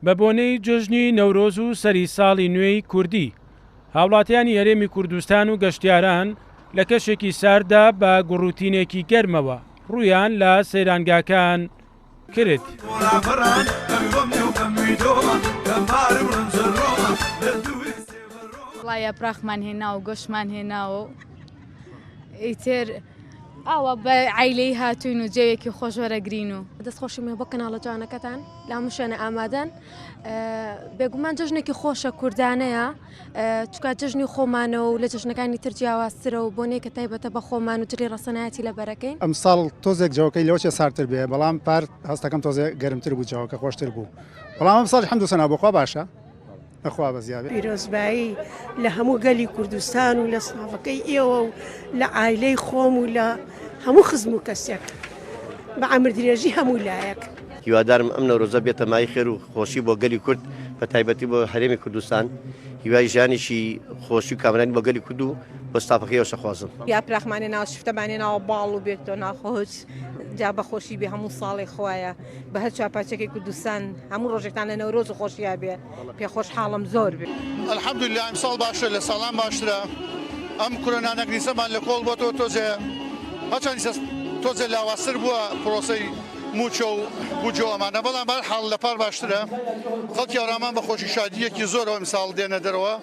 بە بۆنەی جەژنی نەورۆز و سەری ساڵی نوێی کوردی، هاوڵاتیانی هەرێمی کوردستان و گەشتیاران لە کەشێکی سارددا بە گوڕوتینێکی گەرمەوە ڕوویان لە سەیرانگاکان کرد. وەڵا یاپراخمان هێناوە گۆشتمان هێناوە و ئیتر ئاوا بە عیلەی هاتوین و جەوێکی خۆش وەرەگرین و. دەست خۆشیم هەیە بۆ کەناڵە جوانەکەتان لە هەموو شوێنە ئامادەن بێگومان جەژنێکی خۆشە کوردانەیە چکا جەژنی خۆمانە و لە جەژنەکانی تر جیاوازترە و بۆنێکە تایبەتە بە خۆمان و جلی ڕەسەنایەتی لە بەرەکەین. ئەمساڵ تۆزێک جەوەکەی لەوەچێ ساردتر بێ بەڵام پار هەستەکەم تۆزێ گەرمتر بوو جەوەکە خۆشتر بوو بەڵام ئەمساڵ حەمد و سەنا بۆ خوا باشە. لەخوا بەزیا بێ. پیرۆزبایی لە هەموو گەلی کوردستان و لە ستافەکەی ئێوە و لە عایلەی خۆم و لە هەموو خزم و کەسێک بە عەمر درێژی هەموو لایەک. هیوادارم ئەم نەورۆزە بێتە مایەی خێر و خۆشی بۆ گەلی کورد بە تایبەتی بۆ هەرێمی کوردستان هیوای ژیانێکی خۆشی و کامەرانی بۆ گەلی کورد و بۆ ستافەکەی ئێوەش ئەخوازم. یاپراخمان هێناوە شفتەمان هێناوە باڵ و بێتۆ ناخۆش جا بەخۆشی بێ هەموو ساڵێ خوایە بە هەر چوارپارچەکەی کوردستان هەموو ڕۆژێکتان لە نەورۆز و خۆشیا بێ پێ خۆشحاڵم زۆر بێ. الحمدللە ئەمساڵ باشترە لە ساڵان باشترە ئەم کۆرۆنا نەگریسەمان لە کۆڵ بۆتەوە تۆزێ هەرچەند ئیستا تۆزێ لاوازتر بووە پرۆسەی مووچە و بودجە و ئەمانە بەڵام بەهەر حاڵ لە پار باشترە خەڵکی هەورامان بە خۆشی شادییەکی زۆرەوە ئەمساڵ دێنە دەرەوە.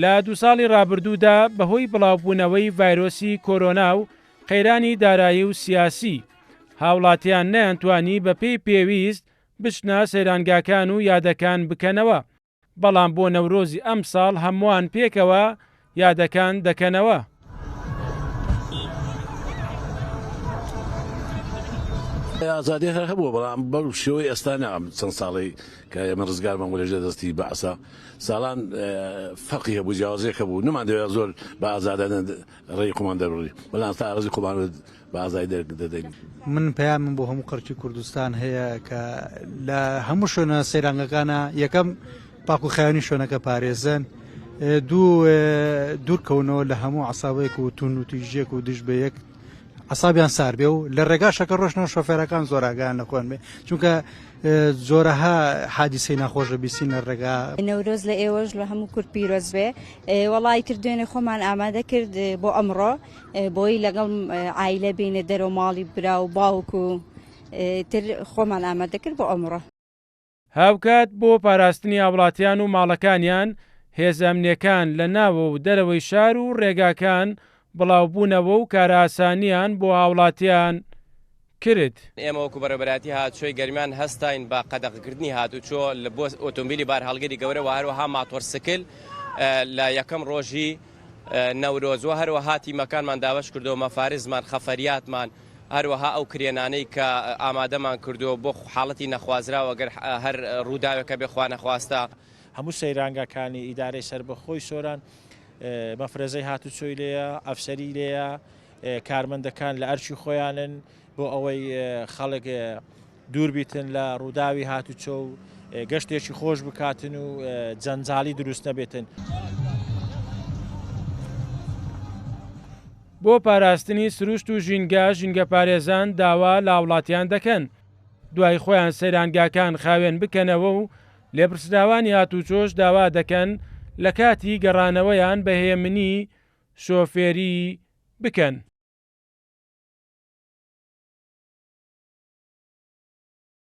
لە دوو ساڵی ڕابردوودا بەهۆی بڵاوبوونەوەی ڤایرۆسی کۆرۆنا و قەیرانی دارایی و سیاسی، هاوڵاتیان نەیانتوانی بەپێی پێویست بچنە سەیرانگاکان و یادەکان بکەنەوە، بەڵام بۆ نەورۆزی ئەمساڵ هەمووان پێکەوە یادەکان دەکەنەوە. ئازادی هەر هەبووە بەڵام بەو شێوەی ئێستا نا چەند ساڵەی کە ئێمە ڕزگارمان بوو لەژێر دەستی بەعسا ساڵان فەرقی هەبوو جیاوازیەک هەبوو نەماندەوێت زۆر بە ئازادانە ڕێی خۆمان دەربڕی بەڵام ئێستا ئارەزووی خۆمان بە ئازادی دەردەدەین. من پەیامم بۆ هەموو خەڵکی کوردستان هەیە کە لە هەموو شوێنە سەیرانگەکانە یەکەم پاک و خاوێنی شوێنەکە پارێزن دوو دوورکەونەوە لە هەموو عساوەیەک و تون و تیژێک و دژ بە یەک عسابیان سار بێ و لە ڕێگاشەکە ڕۆشنەوە شۆفێرەکان زۆر ئاگایان لە خۆیان بێ چونکە جۆرەها حادیسەی ناخۆش بیستین لە ڕێگا. نەورۆز لە ئێوەش لە هەموو کورد پیرۆز بێ وەڵا ئیتر دوێنێ خۆمان ئامادە کرد بۆ ئەمڕۆ بۆی لەگەڵ عایلە بینە دەرەوە ماڵی برا و باوک و تر خۆمان ئامادە کرد بۆ ئەمڕۆ. هاوکات بۆ پاراستنی هاوڵاتیان و ماڵەکانیان، هێزە ئەمنییەکان لە ناوە و دەرەوەی شار و ڕێگاکان بڵاوبوونەوە و کارئاسانییان بۆ هاوڵاتیان کرد. ئێمە وەکو بەڕێوەبەرایەتی هاتوچۆی گەرمیان هەستاین بە قەدەغەکردنی هاتوچۆ بۆ ئۆتۆمبیلی بارهەڵگری گەورە و هەروەها ماتۆرسکل لە یەکەم ڕۆژی نەورۆز و هەروەها تیمەکانمان دابەش کردووە مەفارزمان، خەفەریاتمان، هەروەها ئەو کرێنانەی کە ئامادەمان کردووە بۆ حاڵەتی نەخوازراو ئەگەر هەر ڕووداوێک هەبێ خوانەخواستە. هەموو سەیرانگاکانی ئیدارەی سەربەخۆی سۆران مەفرەزەی هاتوچۆی لێیە، ئەفسەری لێیە، کارمەندەکان لە ئەرکی خۆیانن بۆ ئەوەی خەڵک دوور بیتن لە ڕووداوی هاتوچۆ و گەشتێکی خۆش بکاتن و جەنجاڵی دروست نەبێتن. بۆ پاراستنی سروشت و ژینگە، ژینگەپارێزان داوا لە هاوڵاتیان دەکەن دوای خۆیان سەیرانگاکان خاوێن بکەنەوە و لێپرسراوانی هاتوچۆش داوا دەکەن لە کاتی گەڕانەوەیان بە هێمنی شۆفێری بکەن.